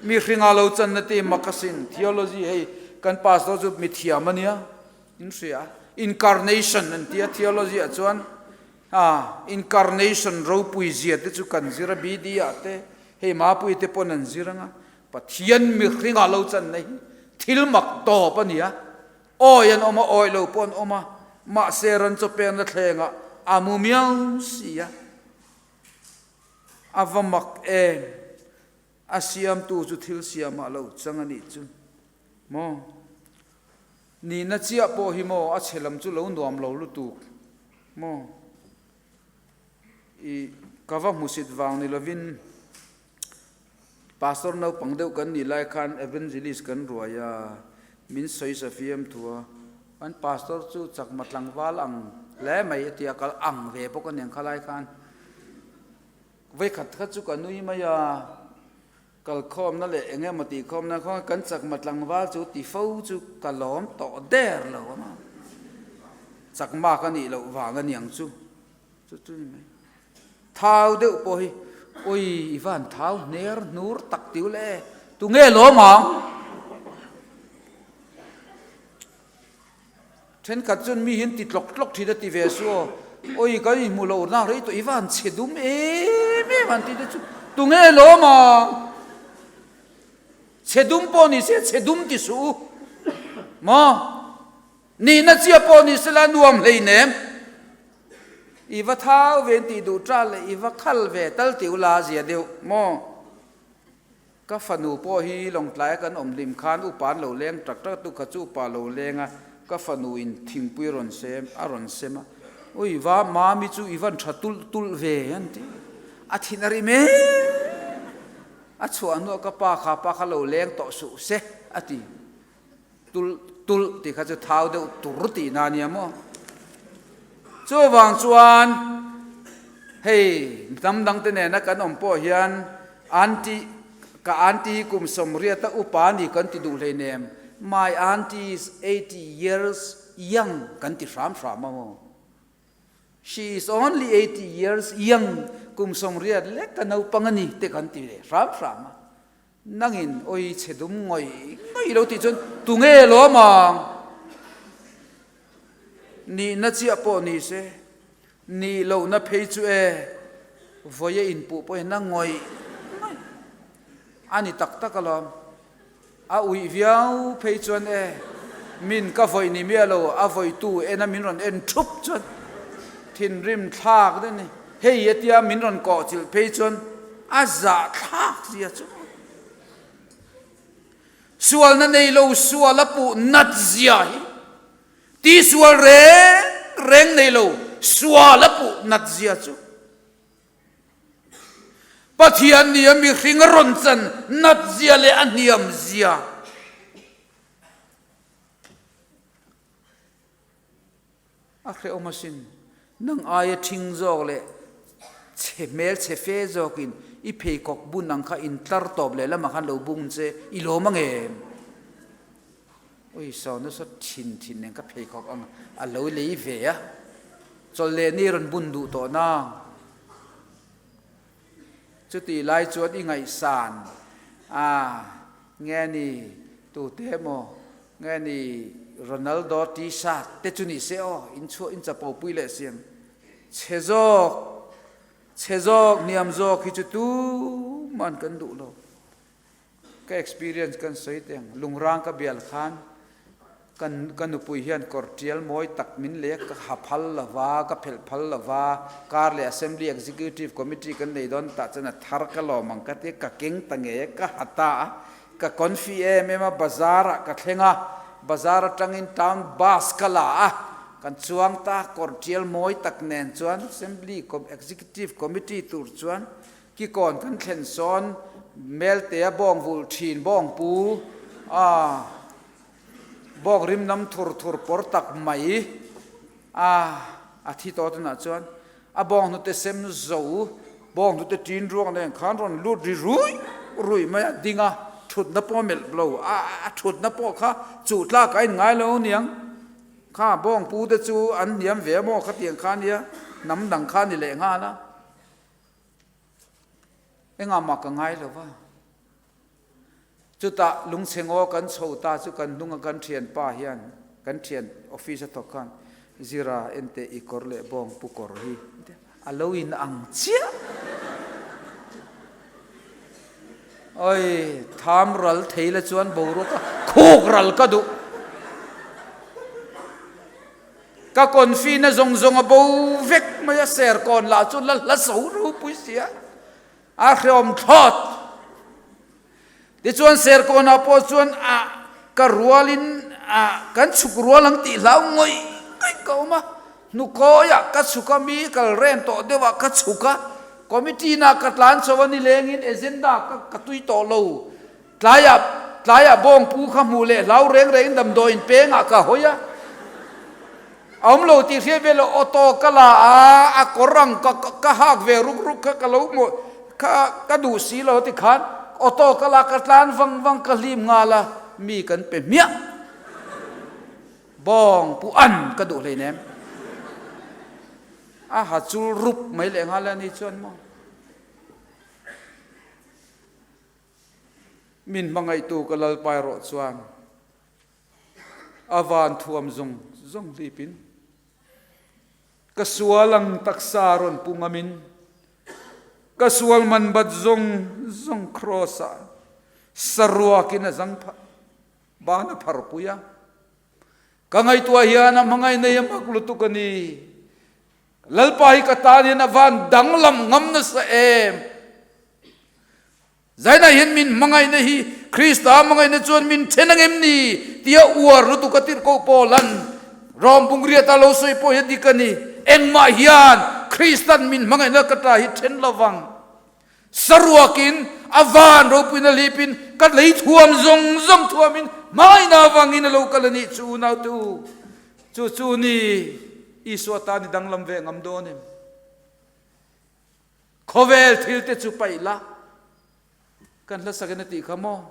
Mihringah lo channa te makasin, theology hei kan pastor chu mithiam a nia, in hria. Incarnation an tia theology ah chuan ah incarnation ropui zia te chu kan zir a BD ah te hei Mapui te pawn an zir anga Pathian mihringah lo channa hi thil mak tawp a nia. Awi an awm a, awi lo pawh an awm a, mahse ran chaw pekna thlengah a mu miau si a. A va mak em! A siamtu chu thil siamah lo chang a nih chu maw? Nihna chiah pawh hi maw a chhe lam chu lo nuam lo lutuk maw? I ka va hmusit vang ni lovin Pastor naupang deuh kan nih lai khan Evangelist kan ruai a, min sawi sa fiam thu a, kan Pastor chu chakma tlangval ang hle mai a ti a, kal ang ve bawk a niang kha lai khan. Vawikhat kha chu ka nui mai a, kalkhawmna leh eng emaw tihkhawmna khawnga kan chakma tlangval chu ti fo chu ka lawm tawh der lo a ma. Chakma ka nih loh vang a niang chu. Chu chu ni mai. Thau deuh pawh hi, Ui, i van thau hner hnur tak tiu le, tunge lawm ang? Thenkhat chuan mi hian ti tlawk tlawk thin a ti ve su aw, Ui, kan inhmu loh nak rei tawh, i van chhe dum em em an ti te chu, tunge lawm ang? Chhe dum pawh ni se, chhe dum ti suh u, maw? Nihna chiah pawh ni sela nuam hleinem. I va thau ve tih duh ṭal leh i va khal ve tal tih ula zia deuh maw? Ka fanu pawh hi Lawngtlaia kan awm hlim khan upa an lo leng ṭak ṭak tu kha chu upa lo leng a, ka fanu in thingpui rawn sem a rawn sem a, Ui va mami chu i van ṭha tulh tulh ve an ti. A thin a ri mek. A chhuah hnuah ka pa kha pa kha lo leng tawh suh se a ti. Tulh tulh tih kha chu thau deuh tur tihna a nia maw? Chuvang chuan hei hnam dangte nena kan awm pawh hian aunty ka aunty hi kum sawmriata upa a ni kan ti duh hleinem, my aunty is 80 years young kan ti hram hram a maw? She is only 80 years young kum 80 lek ka naupang a ni te kan ti leh hram hram a. Nangin awi chhe dum ngawih ngawih lo tih chuan tunge lawm ang? Nihna chiah pawh ni se, nih lohna phei chu e, vawi a inpuh pawh hian a ngawih ngawih a ni tak tak alawm. A uih viau phei chuan e, min ka vawi ni miah lo, a vawitu ena min rawn en thup chuan thinrim thlak daih a ni. Hei a tia min rawn kawh chilh phei chuan a zah thlak zia chu sualna nei lo sual a puh nat zia hi tisual reng reng nei lo sual a puh nat zia chu. Pathian nia mihring a rawn chan nat zia leh a hniam zia. A hrehawm asin, nang aia ṭhing zawk leh chhe hmel chhe fe zawkin i pheikhawk bun ang kha intlar tawp leh lamah khan lo bung che i lawm ang em? Ui saw nasa thin thin nen ka pheikhawk ang a lo lei ve a, chawlh leh ni rawn bun duh tawh na. Chutih lai chuan i ngaihsan a, nge ni tute emaw, nge ni Ronaldo t-shirt te chu ni se aw, in chhuah in chapo pui leh siam. Chhe zawk, chhe zawk, hniam zawk hi chu tuman kan duh lo. Ka experience kan sawi teh ang, lungrang ka bial khan kan ka nupui hian kawr tial mawi tak min leh ka ha phal lova, ka phelh phal lova, kar leh Assembly Executive Committee kan nei dawn tah chuan a thar ka lawm ang ka ti a, ka keng ta ngei a, ka ha ta a, ka confi em em a, bazar ah ka thleng a, bazar atangin town bus ka la a, kan chuang ta, kawr tial mawi tak nen chuan Assembly Executive Committee tur chuan Kikawn kan thlen sawn Meltea bawng vulh thin bawng pu a bawng rim nam thur thur pawr tak mai a a thi tawh tunah chuan a bawng hnute sem zo bawng hnute tin ruang nen khan rawn lut ri rui rui mai a ding a. Thutna pawh a melh lo, a thutna pawh kha chuh tlak a inngai lo aniang. Kha bawng pu te chu an hniam ve a maw khatiang kha nia, hnam dang kha ni leh nghal a. Engah mah ka ngai lo va. Chutah lungchhe ngaw kan chho ta chu kan hnunga kan thianpa hian kan thian office a thawk khan Zira ente i kawr leh bawng pu kawr hi a lo in ang chiah. Oi, tham ral thei la chuan boruak a khuk ral ka duh. Ka confi na zawng zawng a bo vek mai a, serkawn lah chu la hla so ropui sia. A hreawm thlawt. Tichuan serkawnah pawh chuan a ka rualin a kan chhuk rual ang tih hlau ngawih ngawih ka awm a. Hnukawiah ka chhuk a, mi kal rem tawh deuhah ka chhuk a. Committee na ka tlan chho a nilengin agenda ka ka tui tawh lo. Tlaiah tlaiah bawngpu kha hmuh leh hlau reng rengin damdawiin pengah ka hawi a. A awm lo tih hriat vel auto ka la a, a kawr ang ka ka hak ve ruk ruk kha ka lo hmuh kha ka duh si lo ti khan auto ka la ka tlan vang vang ka hlim nghal a, mi kan pe hmiah. Bawng pu an ka duh hleinem. A ha chul rup mai leh nghal a ni chuan maw. Min hmangaihtu ka Lalpa erawh chuan A van thuam zawng zawng hlipin ka sual ang taksa rawn pu ngamin ka sual man bat zawng zawng kraws ah saruakin a zang phah ban a phar pui a. Ka ngaihtuah hian a hmangaih nei a mak lutuk a ni. Lalpa hi ka tan hian a van danglam ngam nasa em. Zainah hian min hmangaihna hi Krista hmangaihna chuan min then ang em ni tia uar lutuk a tirhkoh Paulan Rom bungriata lo sawi pawh hi a dik a ni. Engmah hian Kristan min hmangaihna ka ta hi then lovang. Saruakin a van ropuina hlipin ka lei thuam zawng zawng thuamin hmangaihna avangin a lo kal a nih chu unau te u. Chu chu ni Isua tan i danglam ve ngam dawn em? Khawvel thil te chu paih la, kan hlasak in a tih kha maw?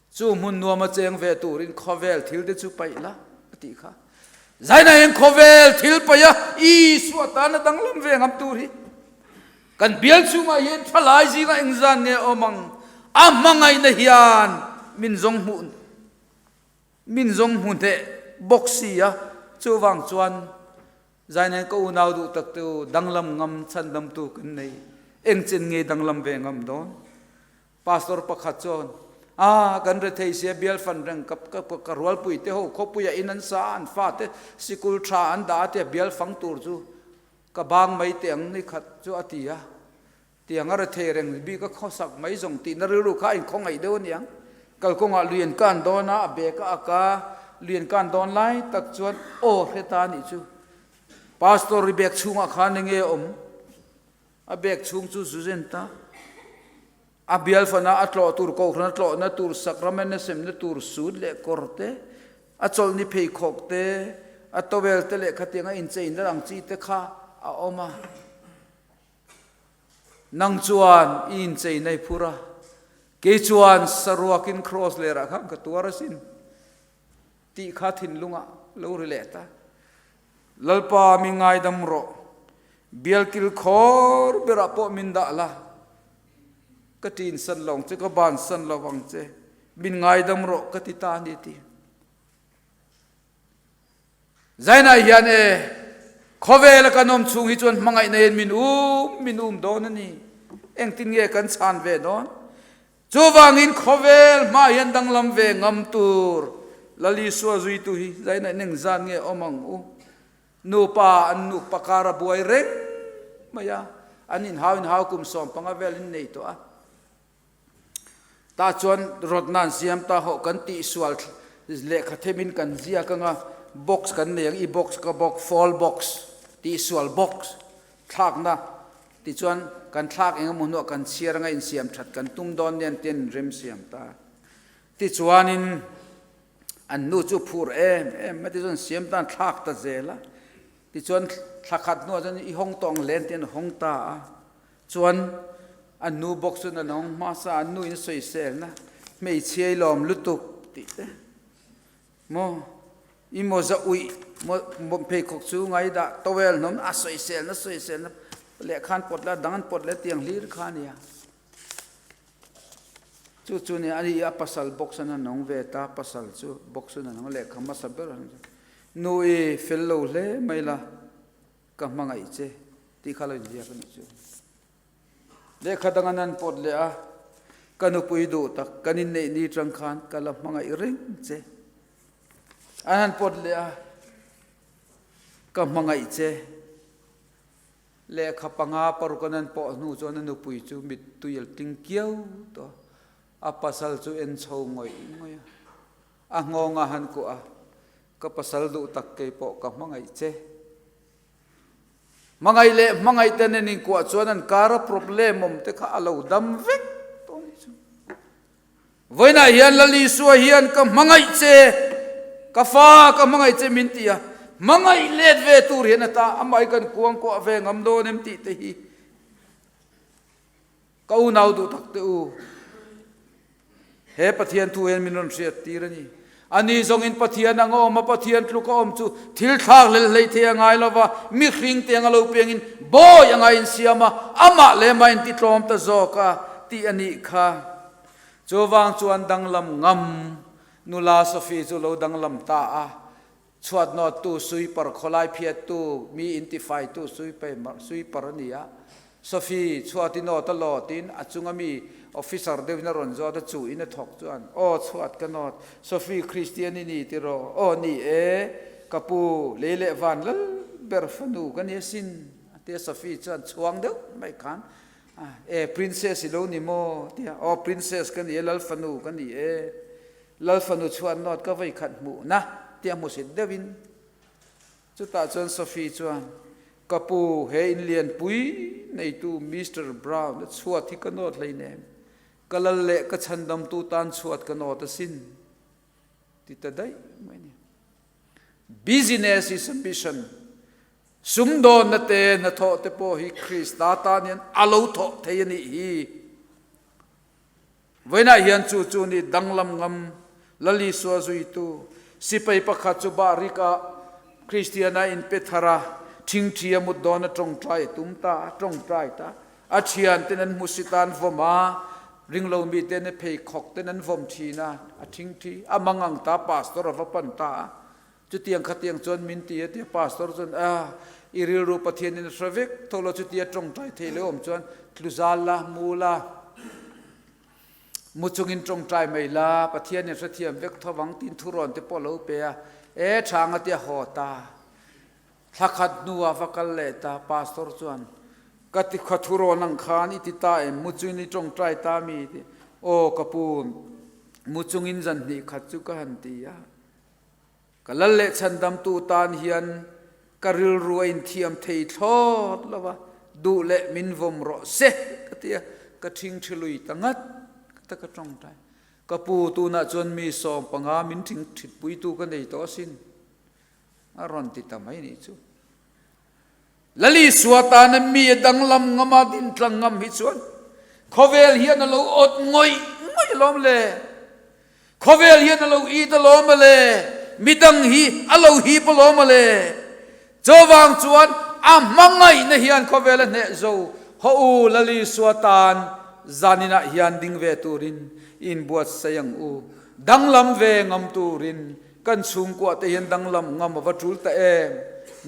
Chu hmun nuam a cheng ve turin khawvel thil te chu paih la a tih kha. Zaina hian khawvel thil paih a, Isua tana danglam ve ngam tur hi kan bial chhungah hian thalai zingah engzan nge awm ang? A hmangaihna hian min zawng hmuh Min zawng hmu hneh bawk si a, chuvang chuan Zainen ka unau duh tak te u, danglam ngam chhandamtu kan nei, engchen nge danglam ve ngam dawn? Pastor pakhat chuan, Ah, kan rethei sia bial fan reng ka ka ka rualpui te ho khawpuiah in an sa a, an fate sikul tha an dah a tia bial fang tur chu ka bang mai teh ang ni khat chu a ti a. Tiang a rethei reng bik a khawsak mai zawng tihna rilru kha a inkhawngaih deuh aniang. Kalkawngah lui an kan dawn a, a bag a ak a, lui an kan dawn lai tak chuan aw hre ta anih chu. Pastor ri bag chhungah khan enge a awm? A bag chhung chu zu zen ta. A bial fana a tlawh tur kohhran a tlawhna tur sacrament a semna tur sut leh kawr te, a chawlhni pheikhawk te, a towel te leh khatiang a incheina ang chi te kha a awm a. Nang chuan i inchei nei phur a, kei chuan saruakin kraws lerah khan ka tuar asin tih kha thinlungah lo ri leh ta. Lalpa mi ngaidam rawh, bialkil khawr berah pawh min dah la, ka ṭin san lo ang che, ka ban san lo ang che, min ngaidam rawh ka ti ta a ni ti. Zainah hian e, khawvela kan awm chhung hi chuan hmangaihna hian min um min um dawn a ni. Engtin nge kan chhan ve dawn? Chuvangin khawvel hmaah hian danglam ve ngam tur Lal Isua zuitu hi Zainah in engzat nge awm ang u? Nupa an nupa kar a buai reng mai a, an inhau inhau kum 15 vel in nei tawh a. Tah chuan rawtna an siam ta hawh kan tihsual lehkha themin kan ziak anga box kan nei ang i box ka box fall box tihsual box thlakna tichuan kan thlak eng emaw hnuah kan chhiar anga insiam that kan tum dawn nia an ti an rem siam ta tichuanin an nu chu phur em em mai tichuan siam tan thlak ta zel a tichuan thla khat hnuah chuan i hawng tawng hle an ti an hawng ta a chuan. An nu bawk chuan a lo hmasa, an nu in sawiselna hmeichhia i lawm lutuk tih te maw i mawza uih maw pheikhawk chu ngai dah towel hnawm a sawiselna sawiselna lehkha an pawt leh a dang an pawt leh tiang hlir kha a nia. Chu chu nia ani a pasal bawk chuan a nung ve ta, pasal chu bawk chuan a nung lehkha hmasa ber a nu i fel lo hle mai la ka hmangaih che tih kha lo inziak a nih chu. Lehkha dang an han pawt leh a, Ka nupui duh tak, kan inneih ni tang khan ka la hmangaih reng che. An han pawt leh a, Ka hmangaih che. Lehkha panga paruk an han pawh hnu chuan a nupui chu mittui a tling kiau tawh a, a pasal chu en chho ngawih ngawih a, a nghawng a han kuah a, Ka pasal duh tak kei pawh ka hmangaih che. Hmangaih leh hmangaih te nen inkuah chuan an kara problem awm te kha a lo dam vek tawh anih chu. Vawiinah hian Lal Isua hian ka hmangaih che, ka fa ka hmangaih che min ti a, hmangaih let ve tur hian a ta, amah hi kan kuangkuah ve ngam dawn em tih te hi Ka unau duh tak te u, he Pathian thu hian min rawn hriat tir a ni. Ani zawngin Pathian ang a awm a, Pathian tluk a awm chu thil thlak hlel hlei thei a ngai lo va, mihring te anga lo piangin bawi anga insiam a, amah leh amah intitlawm ta zawk a tih a nih kha. Chuvang chuan danglam ngam nula Sophie chu lo danglam ta a, Chhuat nawttu, sweeper, khawlai phiattu, mi intifaitu sweeper a ni a. Sophie, chhuat i nawt a lawtin a chunga mi officer deuhin a rawn zawt a, chu in a thawk chuan, Aw, chhuat ka nawt. Sophie, Christian i ni tiraw? Aw, ni e, ka pu, lei leh van lal ber fanu ka ni asin, a ti a. Sophie chuan chhuang deuh mai khan, E, princess i lo ni maw? a ti a. Aw, princess ka ni e, lal fanu ka ni e. Lal fanu chuan note ka vei khat hmuhna tih a hmusit deuhin chutah chuan Sophie chuan, Ka pu, he in lianpui neitu Mister Brown a chhuat hi ka note hleinem, ka lal leh ka chhandamtu tan chhuat ka note asin ti ta daih mai a ni. Business is a mission, sumdawnna te hnathawh te pawh hi Krista tan hian a lo thawh thei a nih hi. Vawiinah hian chu chu ni danglam ngam Lal Isua zuitu sipai pakhat chu Bahrikah Kristiana inpe thar a, thingthi a mut dawn a tawngtai a tum ta a, tawngtai ta. A thianten an hmusit a, an vawm a, ringlo miten a pheikhawk ten an vawm thin a, a thingthi a mangang ta, pastor a va pan ta a. Chutiang khatiang chuan min ti a tia pastor chuan a i rilru Pathianin a hre vek tho lo chutia tawngtai thei lo awm chuan tluzal la mu la mu chungin tawngtai mai la Pathianin hrethiam vek tho vang tin thurawn te pawh lo pe a e tha anga tia haw ta thlakhat hnuah va kal leh ta pastor chuan ka ti kha thurawn ang khan i ti ta em mu chungin i tawngtai ta mi ti aw ka pu mu chungin zan hnih khat chu ka han ti a Ka lal leh chhandamtu tan hian ka rilru a inthiam thei thlawt lo va, duh leh min vawm rawh se ka ti a, ka thingthi lui ta ngat ta ka tawngtai. Ka pu tunah chuan mi 15 min thingthitpuitu ka nei tawh asin a rawn ti ta mai nih chu. Lalisua tana mi a danglam ngam a dintlang ngam hi chuan khawvel hian a lo awt ngawih ngawih alawm le. Khawvel hian a lo it alawm a le, midang hi a lo hip alawm a le. Chuvang chuan a hmangaihna hian khawvel a hneh zo. Haw u Lalisua tan zaninah hian ding ve turin inbuatsaih ang u. Danglam ve ngam turin kan chhungkuah te hian danglam ngam a va tul ta em?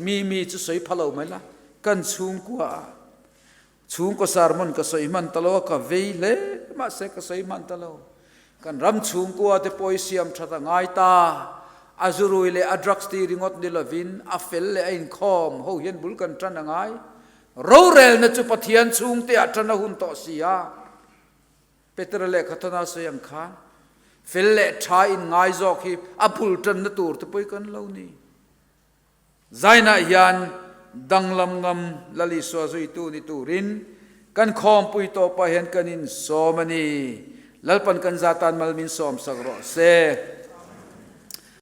Mi mi chu sawi pha lo mai la, kan chhungkuaah Chhungkaw sermon ka sawi hman ta lo a, ka vei hle mahse ka sawi hman ta lo. Kan ram chhungkua te pawh i siam that a ngai ta. A zurui leh a drugs ti ringawt ni lovin a fel leh a inkhawm ho hian bul kan tan a ngai. Rorelna chu Pathian chhungte ah tan a hun tawh si a. Petera lehkha thawna sawi ang khan fel leh tha in ngai zawk hi a bul tanna tur te pawh hi kan lo ni. Zainah hian danglam ngam Lal Isua zuitu ni turin kan khawmpui tawpah hian kan insawm a ni. Lalpan kan zatan mal min sawmsak rawh se.